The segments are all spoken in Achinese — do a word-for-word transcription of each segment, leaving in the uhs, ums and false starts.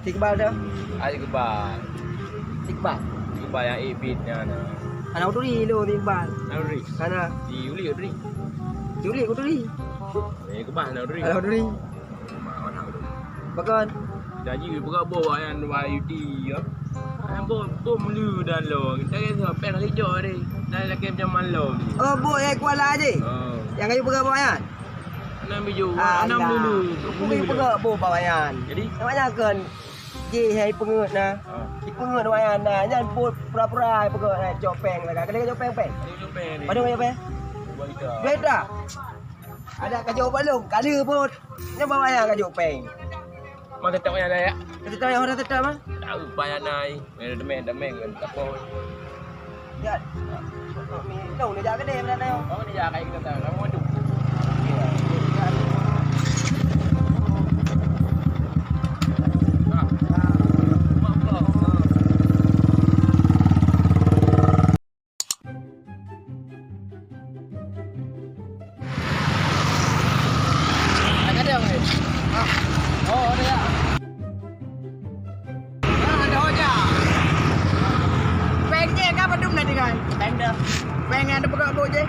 Si Iqbal tu? Ah, si Iqbal. Si Iqbal? Si Iqbal nyang ék beat nyan na. Hana kuturi lôn si Iqbal. Hana kuturi? Hana. Si Ulik kuturi? Si Ulik kuturi. Si Iqbal hana kuturi? Hana kuturi. Pakon? Jadi, peugah boh awaknyan dua U T, ya. Boh, boh meulu dan lo. Kita rasa pèng kali jok deh. Dan lagi macam malam. Oh, boh nyang Kuala je? Oh. Nyang kayu peugah boh nyan? Anang bijou, anang meulu. Aku pergi peugah boh bak awaknyan. Jadi? Awaknyan kan jih hai peungeut na. Ha. Di peungeut awaknyan na. Nyan boh pura-pura hai peugah na. Cok pèng lah. Kali cok pèng, pèng. Ada cok pèng ni? Ada cok pèng? Dua juta. Dua juta? Ada kajok balong. Kali pun. Nyoe bak awaknyan kajok pèng. Masa tak payah naik? Kata tak payah orang tetap, ah? Tahu payah naik. Main demen, demen kan. Tak apa. Ya. Tahu dia jaga deh, berada. Oh, dia jaga kita tahu. Kamu tu. Ada gadang ni. Ah. Oh, ada ya. Ah, ada hoja. Pèng je ka padum na dengan? Pèng dah. Pèng ada pegak bot je.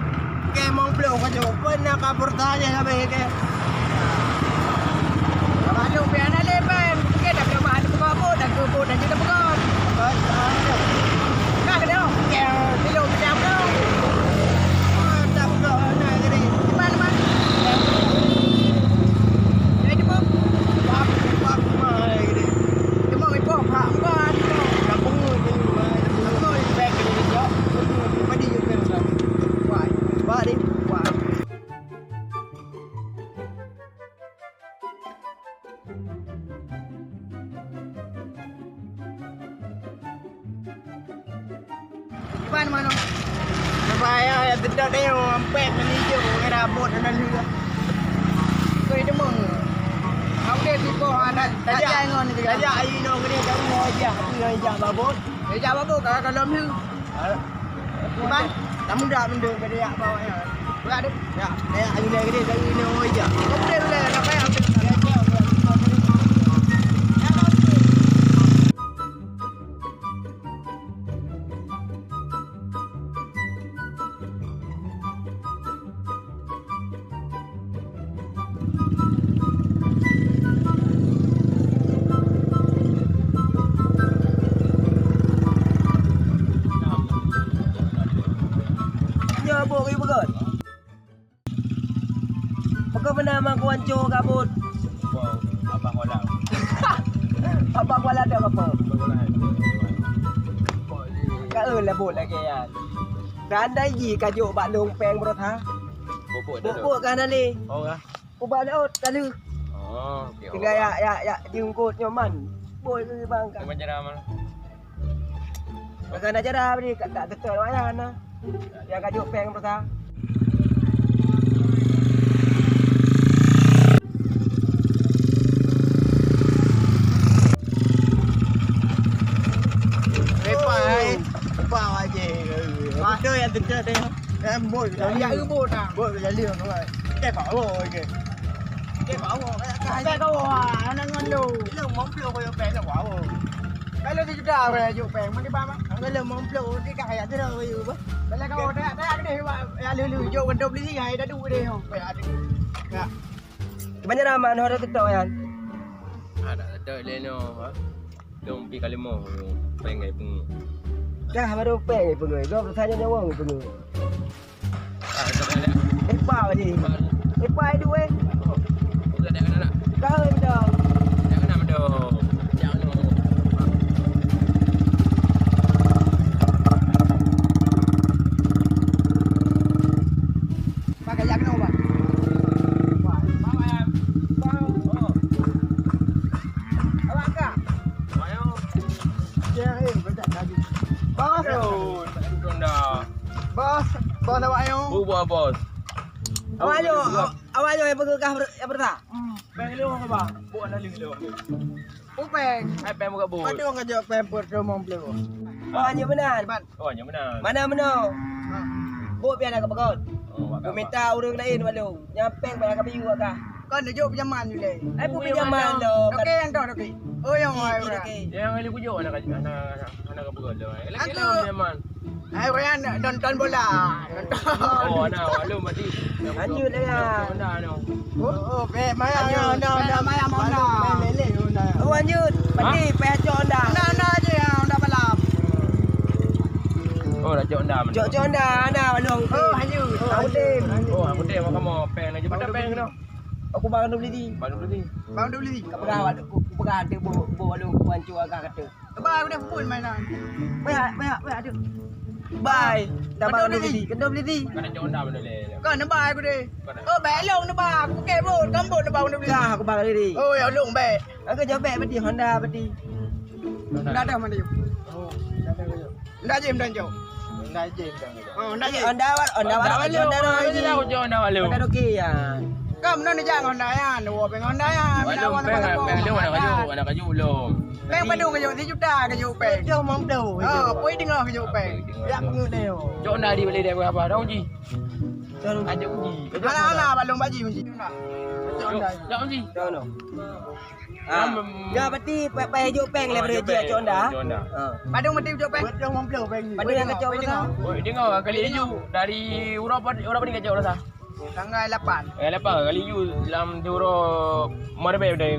Ke mong ploh ka jauh. Pernah ka bertanya sampai ke. Kalau payah na lé pèng. Ke dah keu mah ada pegak bot, dah keu bot, dah jadi pegak. Ka keunoe? Ya, tiga macam tu. Mantap kau nak jadi. Di mana, mana? Jadi, Bang? Bak, bak, bak, jadi. Cuma ipoh, ha, bukan. Kampung ni, kampung ni, baik ni, jok. Padi je, kan? Wah, wah, ni, wah. Iban mano? Supaya ya tidak deh, sampai menijo, ngira bot dan lila. Kau itu mong. Oke, tu kau anak tajak ngon ni. Tajak ayu no gede, kau mau aja, aku yang ajak babot. Ajak babot, kalau kalau melu. Iban, tak mudah benda pada yak bawa ya. Berat deh. Ya, ya, ayu dah gede, ayu ni orang ija. Kau boleh boleh, nak payah. Nyoe bôk keu peugöt. Pakon meunan ma kuanco kabot. Abah Kuala. Abah Kuala dak apa? Ka eu lah bot lagèe nyan. Seandai jih ka jok bak lôn péng beurata. Bôk-bôk dah tu. Bôk-bôk ka hana lé. Oh, ka? Ubak laôt ka lheueh. Oh, oke. Tinggai yak, yak, yak jiungkot nyoman. Bôk lé bang ka. Nyoman cara mana? Maka na cara bri ka tak teutôt wayah na. Nyang ka jok péng beurata. Lepas ai. Lepas aja. Betul yang teutôt tengok. Em, bot. Ya, ya, bot dah. Bot dah lé. Kita bawa aja. Kita bawa. Kayak kau, anak ngon lu. Lu mau peluk kau yang peluk bawa. Kalau dia sudah orang juk péng, mana bang? Kalau mau peluk, dia kan kayak tu dah, apa? Kalau kau tak, tak ada, ya, lu, lu, jok kentut beli, ya, dah duduk dia, ya. Ya. Banyak ramai, ada tetap, ya. Ada tetap, dia, no, ha? Dong pi kalimah, péng gai pungo. Dah, baru péng gai pungo. Kau bertanya nyawa pungo. Epa je. Epa itu eh. Kau dah. Pakai jak kena ubah. Wah, mama ya. Bau. Oh. Awak kak. Ayo. Ya, eh, banyak lagi. Bos. Ayo, tak ada dah. Bos, bos awak ayo. Bu, bu, bos. Awak ayo, awak ayo yang peugah yang pertama. Hmm. Bang, lu apa, Bang? Bu, ada lagi lu. Upeng. Hai, péng buka bot. Padum ka jok péng peuet limong ploh. Oh, nyoe meunan. Oh, nyoe meunan. Mana meunoe? Ha. Bot pian ka peugöt. Oh, wak ka. Minta ureueng laén bak lôn. Nyang péng banyak ka piyu ka. Kan jok pinjaman ulèe. Ai, peue pinjaman lo? Oke, nyang toh, oke. Oh, nyang ai, oke. Nyang ni kujok anak, anak, anak, anak kapeugah lo. Lagi lo pinjaman. Ai, ureueng nonton bola. Nonton. Oh, anak, maklum berarti. Lanjut lah, ya. Honda, no. Oh, oh, bèk maya, Honda, Honda, maya, Honda. Oh, lanjut. Berarti payah cok Honda. Honda, Honda aja ya, Honda balap. Oh, dah cok Honda. Cok, cok Honda, Honda balong. Oh, lanjut. Oh, lanjut. Oh, aku teh mau kamu peng lagi. Mana peng tu? Aku bang dua belas. Bang dua belas. Bang dua belas. Kau pegang, aku pegang tu, bawa, bawa lu, aku hancur agak kata. Ba, udah pun mainan. Banyak, banyak, banyak tu. Bai. Dah bang dua belas. Kena Honda benda le. Kau nak ba aku deh. Oh, baik long nak ba. Aku pakai bot, kamu bot nak ba dua belas. Dah, aku bang dua belas. Oh, ya long baik. Aku jawab baik berarti Honda berarti. Dah dah mana yuk? Oh, dah dah yuk. Ndak jim dan jok. Ndak jim dan jok. Oh, ndak jim. Honda awak, Honda awak, Honda awak. Honda Rocky ya. Kam non jak Honda ya, dua peng Honda ya. Belum peng, peng lu nak kaju, nak kaju belum. Peng padum kaju, sejuta kaju peng. Jauh mampu. Oh, pui dengar kaju peng. Ya pengen dia. Jok Honda di beli dia berapa? Dah uji. Ada uji. Alah alah balong baji uji. Jok Honda. Jok uji. Jok Honda. Ah, ya berarti payah jok peng le beri jok Honda. Padum berarti jok peng. Padum yang kacau rasa. Oh, dengar kali laju dari urang apa, urang apa ni kacau rasa? Tanggal lapan. Eh, lapan kali laju dalam duro marbel dah.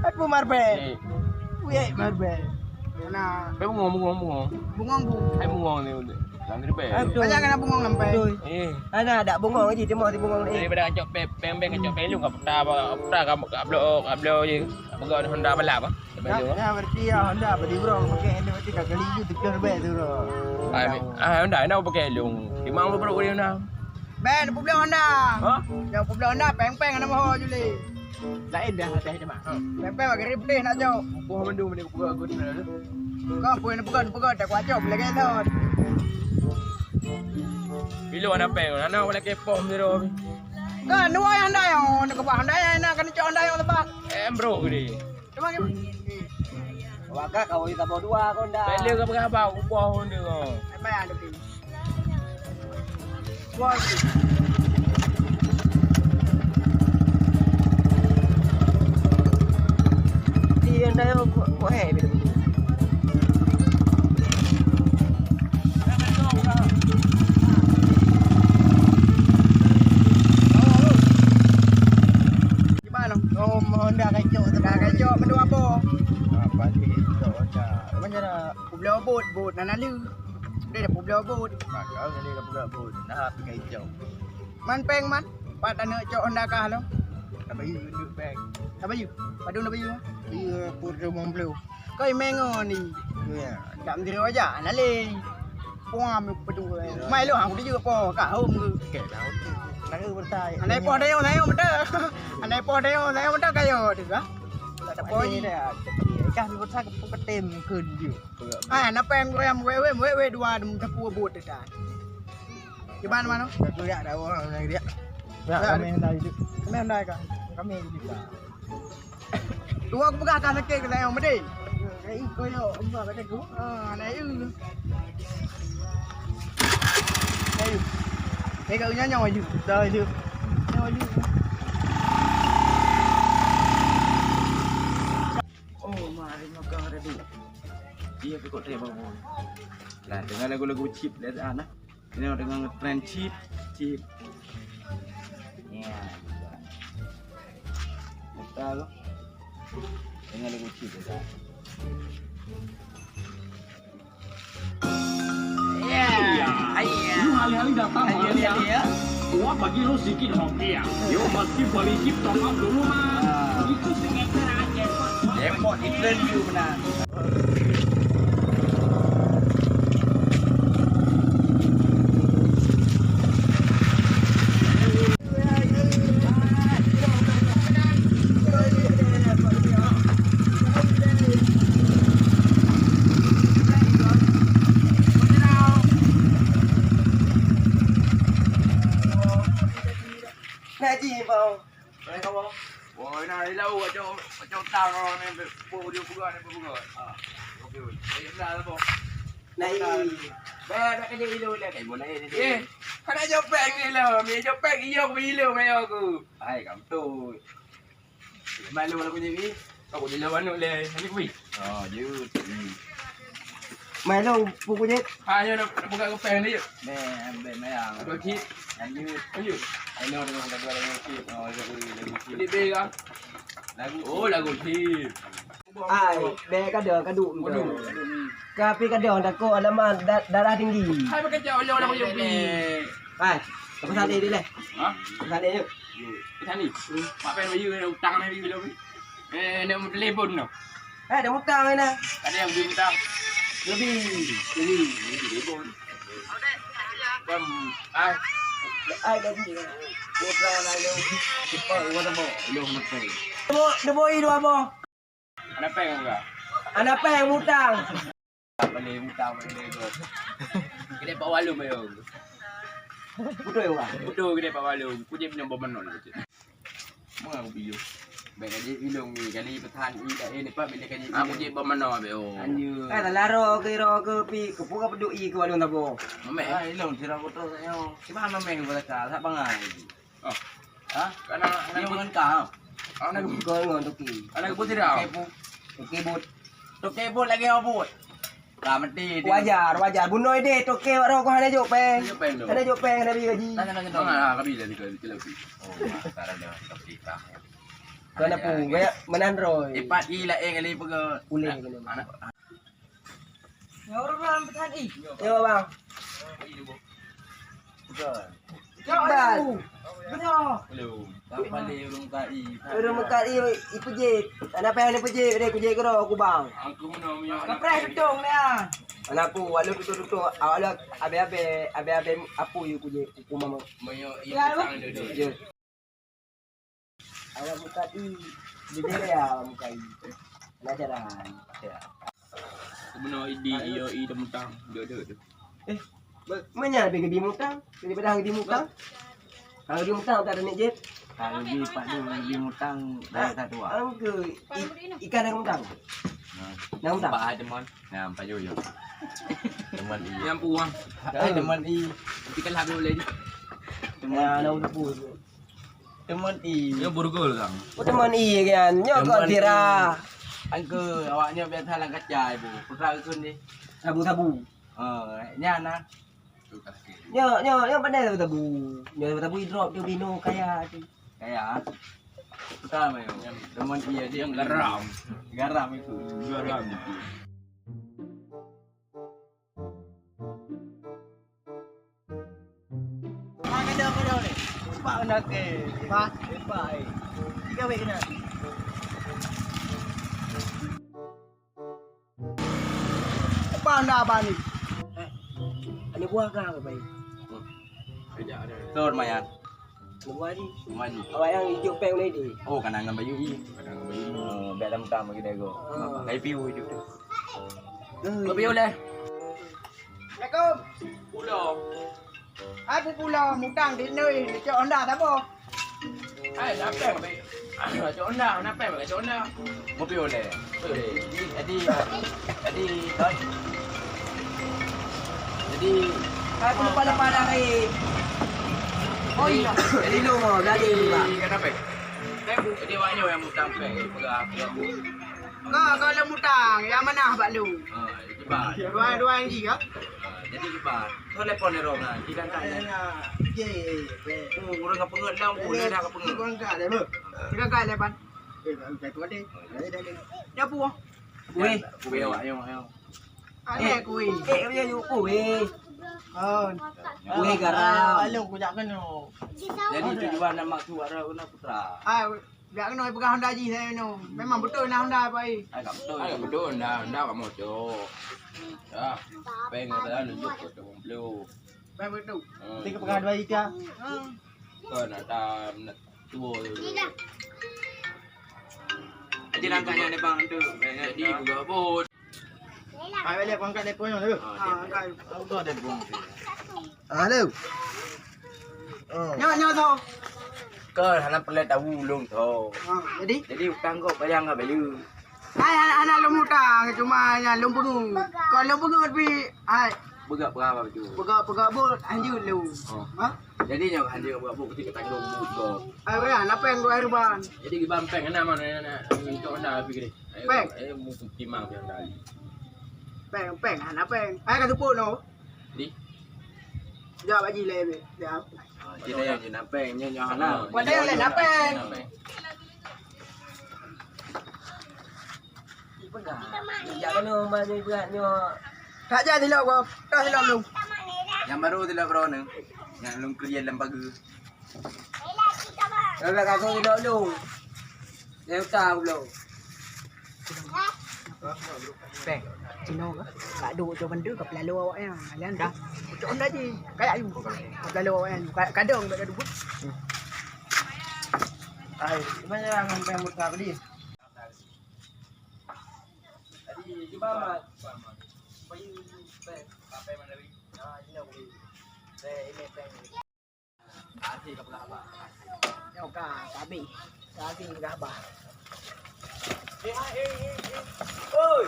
Apa marbel? Weh marbel. Nah. Pe bungong, bungong, bungong. Bungong bu. Hai bungong ni. Dalam ni pe. Banyak kena bungong sampai. Eh. Ada ada bungong lagi cuma di bungong ni. Daripada kacau peng, peng, peng kacau peng lu kat putar, kat putar, kat blok, kat blok je. Peugah Honda balap ah. Dah, dah berarti ya Honda beli bro, pakai helm berarti dah kali itu tekan baik tu bro. Ah, Honda, Honda pakai helm. Memang bro dia Honda. Ben, peubeuleuh Honda. Ha? Ya peubeuleuh Honda peng-peng ana moho juli. Lain dah atas cuma. Peng-peng bagi riptih nak jok. Buah mandum ni buka aku tu. Kau pun bukan bukan tak kuat jok lagi tu. Bilo ana peng, ana wala kepom tu. Kan dua yang Honda yang nak kebah Honda yang nak kena cok Honda yang lepas. Em bro ni. Cuma ni. Wak ka kawin saboh dua kau ndak. Bela ke berapa upah kau ndak kau. Sampai ada tu. Wah. Dia ndak kau kau eh bila. Kiban noh? Oh, Honda kacok tu. Dah kacok mandua boh. Ah, pasti kacok Honda. Macam mana? Publoe bot, bot nan lalu. Dia dah publoe bot. Maka kali dah publoe bot. Nah, tapi kacok. Man peng man. Pat aneuk cok Honda kah lo? Tak bayu duit peng. Tak bayu? Padum tak bayu? Iya, puluh lima puluh. Kau imeng oh ni. Ya. Tak menteri aja, nalih. Puam pedu. Mai lo aku dijak po ka hom ke. Okey, dah okey. Nang bertai. Anai poh dayong, dayong betul. Anai poh dayong, dayong betul kayo tu ah. Tak ada poh ni dah. Kah bertai ke petem ke dia. Ah, napa yang gue yang wewe wewe dua dem tepu bot dah. Di mana mana? Aku lihat dah orang yang dia. Ya, kami yang dah itu. Kami yang dah kan. Kami yang juga. Dua aku pegang atas sakit kena yang medai. Ai koyo empat pada aku. Ah, na yu. Ayo. Tengok nyonya maju. Dah maju. Nyonya maju. Oh, mari makan ada tu. Iya, kok teh bang. Lah, dengar lagu-lagu chip dah ada nah. Ini dengan trend chip, chip. Ya. Betul. Dengan lagu chip ya. Ya. Iya. Lu hari-hari datang hari-hari ya. Gua bagi lu sedikit rupiah. Yo pasti polisi tolong dulu mah. Itu sengaja aja. Repot di trend you benar. Ngaji bang. Boleh kawan. Wah, nah, di laut macam macam utang orang ni, po dia buka ni, po buka. Ah. Okey, okey. Saya kenal apa? Nah, ini. Bayar nak kerja ilo lah, kayu boleh ni. Eh, kada jopek ni lah. Ni jopek iyo aku ilo kayu aku. Hai, kamu tu. Malu lagu jadi. Aku di lawan tu leh. Ini kui. Oh, jut. Hmm. Malu buku jut. Ha, ya nak buka kepeng ni. Beh, beh mayang. Aku cik. Lanjut. Lanjut. Ayo dengan lagu lagu cik. Oh, lagu lagu cik. Di bega. Lagu. Oh, lagu cik. Ai, beh kada kadu. Waduh. Tapi kada takut alamat da-, darah tinggi. Hai, bekerja oleh orang yang pi. Hai, apa sana dia leh? Ha? Sana dia. Tadi. Mak pen bayu utang ni bila. Eh, nak telepon tu. Eh, dah utang ni. Ada yang beli utang. Lebih. Lebih. Lebih telepon. Bang, ah. Ai dah beli. Putra lalu. Cepat gua temu. Lu mesti. Temu, temu i dua boh. Anak peng enggak? Anak peng utang. Tak boleh utang boleh tu. Kedai Pak Walum ayo. Betul ya, Wak? Betul kedai Pak Walum. Kujek minum bom menol. Mana aku video? Baik aja ilong ni kali pesan i dah eh ni pak bila kali. Aku cek bom menol be oh. Anjir. Eh, tak laro ke ro ke pi ke pura peduk i ke Walum tabo. Memeh. Ah, ilong sira kotor saya. Cuma memeh kepala kal, tak bangai. Oh. Ha? Anak, anak dia ngon kau. Anak kau ngon toke. Anak kau tidak. Toke bu. Toke bu. Toke bu lagi apa? Ka mati dia. Wajar, wajar. Bunoe deh toke wak rokok hana jok peng. Hana jok peng tu. Hana jok peng, hana bagi gaji. Nah, nah, nah, nah. Ah, kami jadi ke lebih. Oh, sekarang dah seperti itu. Kena pun, banyak menan roy. Ipat i lain kali pega. Uleh kena. Anak. Ya, orang berang petani. Ya, bang. Iqbal. Benar. Belum. Tak paling urung K I. Urung K I ipejit. Anak payah ipejit deh kujit kero aku bang. Aku mana punya. Kapreh betul dia. Anak aku walau tutup-tutup awak lu abe-abe abe-abe apa you kujit hukum mama. Moyo Ya, ibu lu. Tang duduk. Ya. Awak buka i di daerah awak buka i. Pelajaran. Ya. Kemeno idi iyo i temutang. Duduk tu. Eh, menya lebih gede mutang daripada gede mutang. Kalau gede mutang tak ada nek jep. Kalau di Pak Dul lebih mutang dari satu ah. Angke ikan yang mutang. Nah, Yang mutang. Pak Teman. Nah, Pak Yoyo. Teman i. Yang puang. Eh, teman i. Tapi kan habis boleh ni. Teman Ya, i. Nak udah pun. Teman i. Yo burgol kang. Oh, teman i kan. Nyo kau Teman tira. i. Angke awaknya biasa lang kaca ibu. Putra ikun ni. Sabu-sabu. Oh, nya nah. Nyo, nyo, nyo pandai sabu-sabu. Nyo sabu-sabu i drop tu bino kaya tu. Kaya. Putra mayo. Teman i aja Yang garam. Garam itu. Garam itu. Pak kena kena ni. Pak kena ke. Pak, pak. Tiga wek kena. Apa anda apa ni? Eh, ada buah kah apa ni? Ada, ada. Tur mayan. Ada buah ni. Mayan. Awak yang hijau peng ni di. Oh, kena dengan bayu i. Kena dengan bayu. Oh, biar dalam utama kita go. Ah. Tapi piu hijau tu. Hmm. Kopi oleh. Assalamualaikum. Pulo. Hai, pu pulo, mutang di nui, di cok Honda saboh. Hai, lapeh, baik. Cok Honda, lapeh, baik, cok Honda. Kopi oleh. Jadi, jadi, jadi, kan? Jadi, hai, pu lepas-lepas dah, hai. Oh, iya. Jadi, lu mau jadi juga. Jadi, kenapa? Jadi, banyak yang mutang, pegang, pegang. Ka, ka lôn mutang, nyang manah bak lôn. Ha, kiban. Dua, dua N G ka? Ha, jadi kiban. Telepon dia orang kan, kiban kan. Ye, ye. Oh, urang ka peungeut dah, urang dah ka peungeut. Kiban ka dah, beuh. Kiban ka dah, Pan. Eh, ka tu ada. Dah puas. Weh. Weh, awak, ayo, ayo. Ada kuih. Eh, dia yuk kuih. Oh. Kuih garam. Ah, lalu kujak kena. Jadi tujuan nak maksud ada guna putra. Ah, Jak keunoe peugah Honda jih saya nyoe. Memang beutôi na Honda apa ai. Agak beutôi. Agak beutôi Honda, Honda kamoe cok. Ya. Peng kata nunjuk ke tiga puluh. Peng beutôi. Hmm. Tiga peugah dua juta. Hmm. Kon ada tuwo. Jadi langkahnya ni bang tu. Jadi buka bot. Hai, balik aku angkat telepon tu. Ah, angkat. Aku tu ada telepon. Ah, halo. Oh. Nyo, nyo tu. Kau hana pernah tahu ulung tu. Ah, jadi? Jadi utang kau bayar enggak bayar? Hai, anak, anak lom utang, cuma yang lom pengu. Kau lom pengu tapi, hai. Peugah, peugah apa tu? Peugah, peugah bot, hanjeuet lé. Oh. Ha? Jadi nyoe hanjeuet peugah bot, kita tanggung bot tu. Arah, apa yang gua arban? Jadi gibang péng, hana mana, hana, hana, untuk hana pergi deh. Ayo, péng. Ayo, musuh timang yang tadi. Péng, péng, hana péng. Ayo, ka tupuk no. Di? Jawab haji lé, be. Jawab. Ah, jadi yang nak péng, nyoe, nyoe hana. Buat dia lain nak péng. Hana péng. Peugah. Jak keunoe ma nyoe beurah nyoe. Tak jadi lok kau. Dah silap lu. Yang baru silap bro ni. Yang lôn krian lam pageue. Dah kasih silap lu. Yang utang lu. Péng. Cino ke? Kak duk tu benda ke pelalu awak yang. Lain dah. Cok dah ji. Kayak you. Pelalu awak yang. Kadang tak ada duit. Ai, mana yang péng muka beli? Jadi, cuba, Mat. Bayu, Mat. Apa yang mana, Wi? Ah, ini aku beli. Eh, ini péng. Kasih ke pelah, Abah? Nyoe ka, ka habéh. Ka habéh pelah, Abah. Eh, ah, eh, eh, eh. Oi!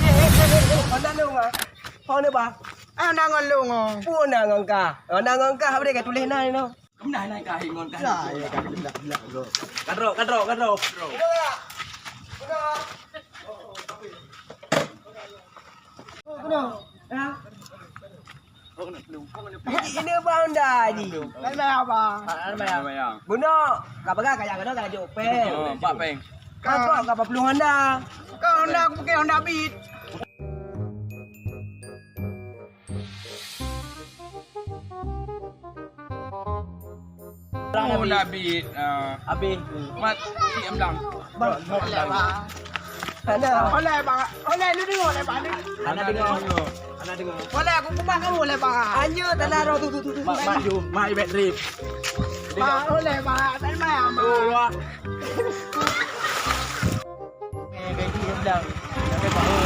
Eh, eh, eh, eh, eh. Mana lu, Mat? Mana, Bah? Ah, na ngon lu, ngon. Pun na ngon ka. Oh, na ngon ka, apa dia ka tulis na, no? Keumeunang hai kahé ngon kahé. Lah, ya, kahé gelak-gelak, bro. Kadro, kadro, kadro. Kadro. Ini bang dah ni. Kan bayar, bang. Kan bayar. Guna, ka peugah ka jak keunoe ka jok péng. Oh, empat péng. Ka kok ka puluh Honda. Ka Honda, aku pakai Honda Beat. Oh, Nabi. Nabi, ah. Habis. Mat, cik Amlang. Bang, boleh, Bang. Hana. Boleh, Bang. Boleh, lu dengar, boleh, Bang. Hana dengar. Hana dengar. Boleh, aku kupas kamu, boleh, Bang. Anjir, tanah roh tu, tu, tu, tu. Mak, mak, jom. Mak, ibet trip. Bang, boleh, Bang. Tak payah, Bang. Oh, wah. Eh, Becky Amlang. Sampai bau.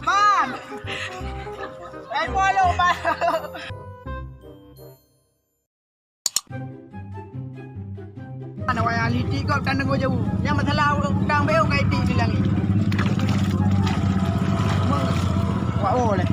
Man! Eh, follow, man! Mana wayang litik kau tak dengar jauh. Yang masalah utang beu kai tik di langit. Wah, oh, leh.